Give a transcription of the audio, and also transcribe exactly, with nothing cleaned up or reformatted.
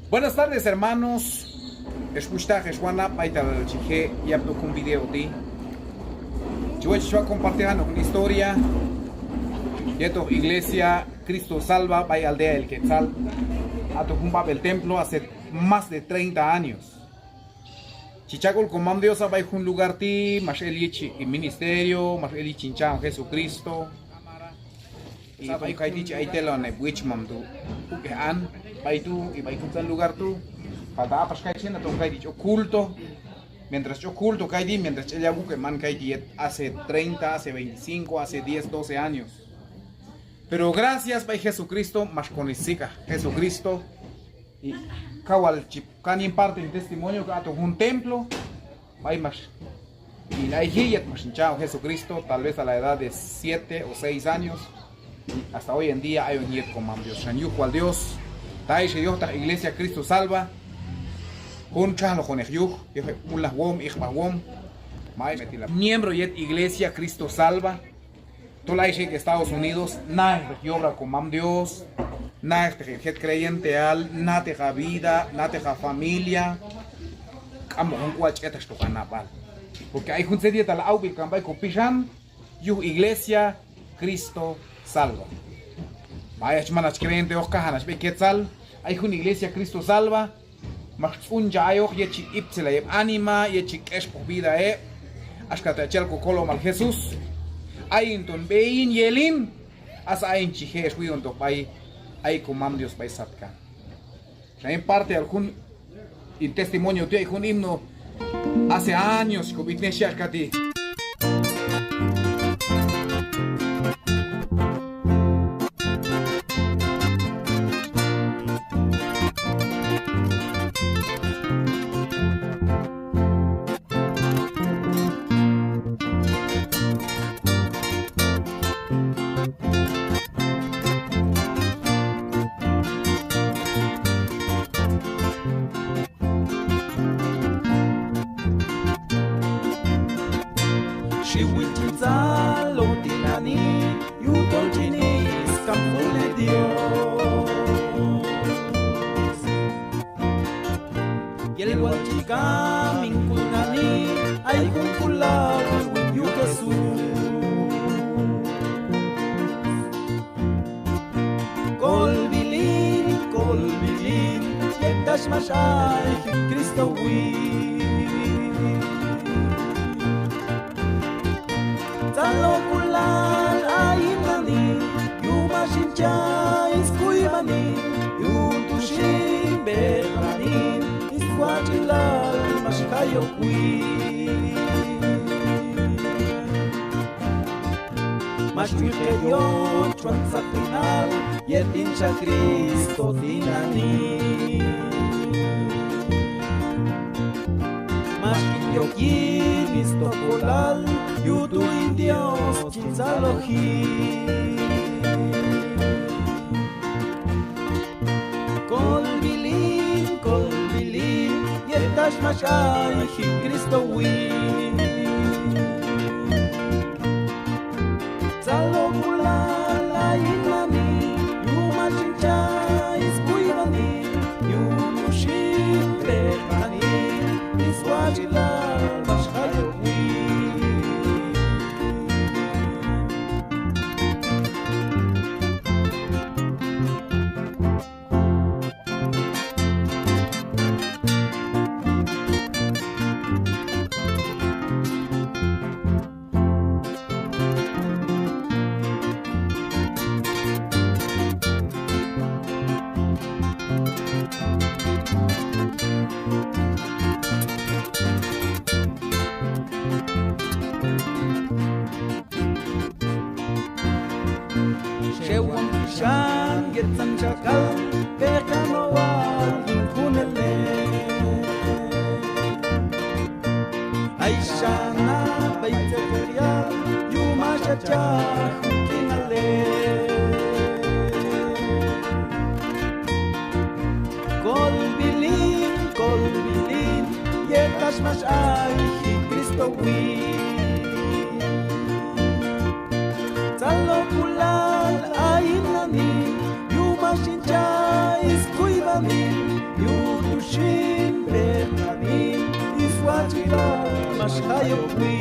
Buenas tardes, hermanos. Ex wuxhtaq, ex wanab', b'aytal chi je' yab' toj jun video ti'. Chi woche chi wa' compartir janoq jun historia yetoq iglesia Cristo Salva b'ay aldea El Quetzal. Aton jun b'ab'el templo hace más de treinta años. Chi cha' sk'ul komam Dios a b'ay jun lugar ti', max el yich ministerio, max el yich hin chahon Jesucristo. Y b'ay kayti' chi ay telan heb' wichmam tu' uk'ej an b'ay tu', y b'ay juntzan lugar tu'. Palta a pax kayti' xin, aton kayti' chi ok culto. Mientras chi ok culto kayti', mientras chi el yab' wuk' heb' an kayti' yet hace treinta, hace veinticinco, hace diez, doce años. Pero gracias b'ay Jesucristo, max kon ssik'aj Jesucristo. Y kaw wal chi kan yin parte hin testimonio, aton jun templo b'ay max hin ayji yet max hin chahon Jesucristo, tal vez a la edad de siete o seis años. Y hasta hoy en día ayon yet komam Dios. Xan yuj wal Dios, ta ay xe yojtaq iglesia Cristo Salva, jun txajlojoneq yuj, yuj heb' mulnajwom, ijb'ajwom, ma ay miembro yet iglesia Cristo Salva. Tol ay xe ek' Estados Unidos, na'ejteq yobra komam Dios, na'ejteq heb' jet creyenteal, na'teq ha vida, na'teq ha familia. K'amoq jun k'ual chi etnaqtoq ha nab'al. Porque ay jun tzet yetal awb'il kan b'ay kopixan yuj iglesia Cristo Salva. Mayach, man hach creyenteoq, kajan hach b'ay Quetzal, ay jun iglesia Cristo Salva, max tz'unchaj ayoq yet chi iptzelay heb' anima, yet chi k'exb'oj vida heb'. Axka ta chi yal kokolomal Jesús: ayin ton b'ey hin yel hin, asan ayin chi je' ex wi'ontoq b'ay ay komam Dios b'ay satkan. Xan yin parteal jun hin testimonio ti' ay jun himno hace años kob'itnej xhi axka ti'. Xiwil chin tzaloj tinani', yujtol chin is kam sk'ul Dios. Yel wal chi kam hin k'ul tinani', ay jun k'ulal win yuj Jesús. Kolb'il hin, kolb'il hin, yet ax max ayji Cristowil. Tzalojk'ulal ayin tinani', yuj max hin cha' skuywani', yuj tu' xin b'eqan hin swatx'ilal max jay ok wi. Max wiq heyochwan tzaqinal yet hin cha' Cristo tinani'. Max kin yok yin stojb'alal, yuj tu' hin Dios chin tzaloji. Kolb'il hin, kolb'il hin, yet ax max ayji Cristowil. Tzalojk'ulal ayin tinani', yuj max hin cha' skuywani', yuj tu' xin b'eqan hin swatx'ilal max jay ok wi. Xewan pixan yetzan txakan, b'eqan owal yin junelnej. Ay xana' b'ay tzet yal, yuj max hach aj jun k'inalej. Kolb'il hin, kolb'il hin, yet ax max ayji Cristowil. Tzalojk'ulal ayin tinani', yuj max hin cha' skuywani', yuj max jayojwi.